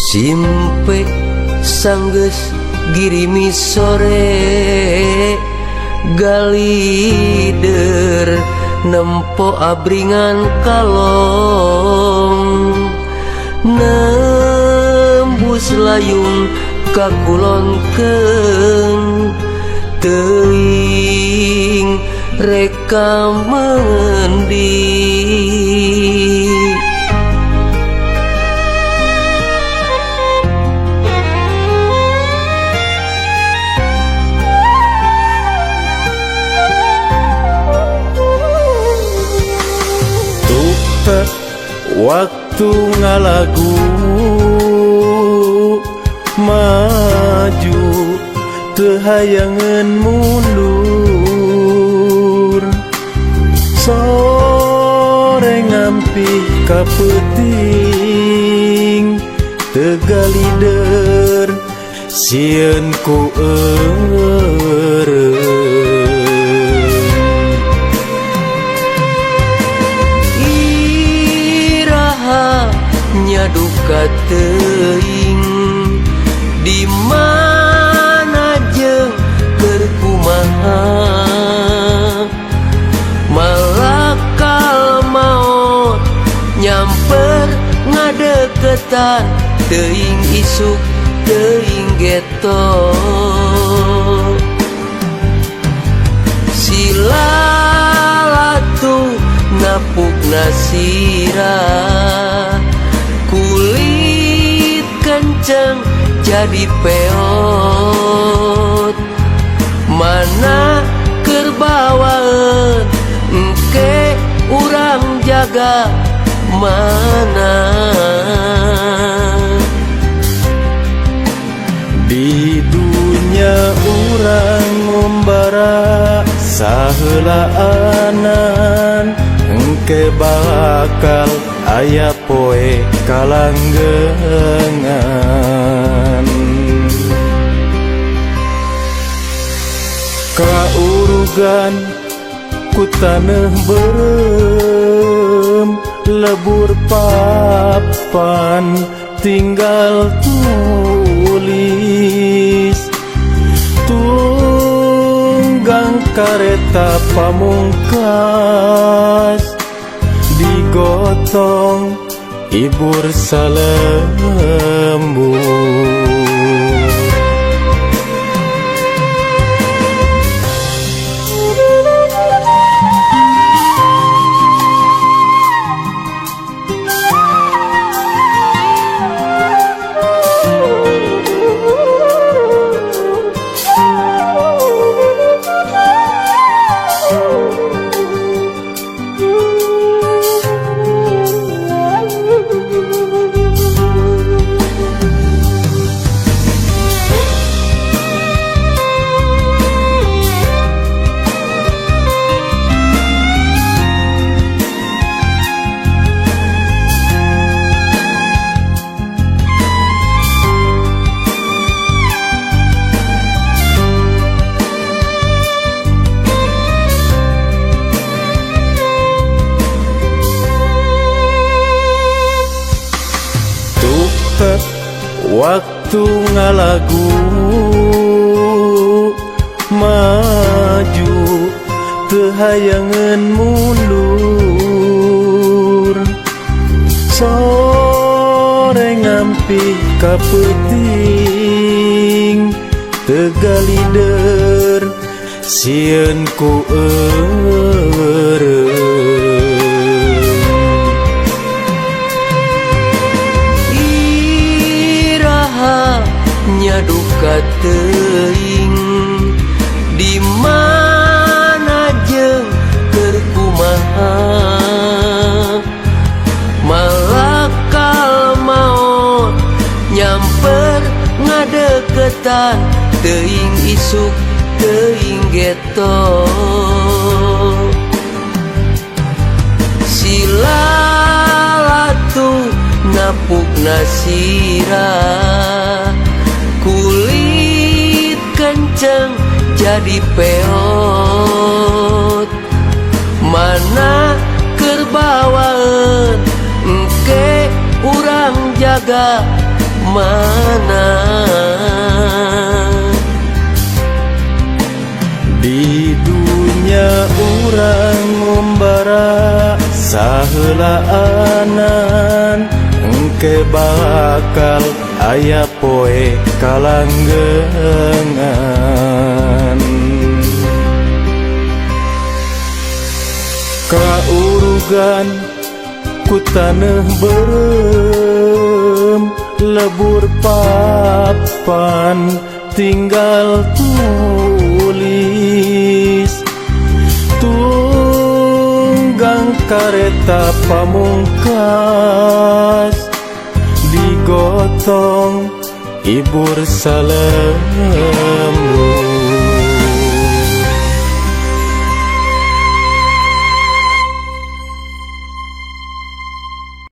Simpe sanggeus girimi sore, galider nempo abringan kalong, nembus layung ka kulon keung, teuing reka mendi. Waktu ngalagu maju teu hayangeun mundur, sore ngampih ka peuting, teu galider sieun ku eureun. Nyaduka teuing di mana jeung keur kumaha, malakal maot nyamper ngadeukeutan, teuing isuk teuing geto. Silalatu napuk nasira, kulit kenceng jadi peot, mana keur bawaeun engke urang jaga mana. Di dunya urang ngumbara saheulaanan, engke bakal aya poe kalanggengan. Kaurugan ku taneuh beureum, lebur papan tinggal tulis, tunggang kareta pamungkas digotong ibur salembur. Waktu ngalagu maju teu hayangeun mundur, sore ngampih ka peuting, teu galider sieun ku eureun. Nyaduka teuing di mana jeung keur kumaha, malakal maot nyamper ngadeukeutan, teuing isuk teuing geto. Silalatu napuk nasira, kulit kenceng jadi peot, mana keur bawaeun engke urang jaga mana. Di dunya urang ngumbara saheulaanan, engke bakal aya poe kalanggengan. Kaurugan ku taneuh beureum, lebur papan tinggal tulis, tunggang kareta pamungkas digotong ibur salembur.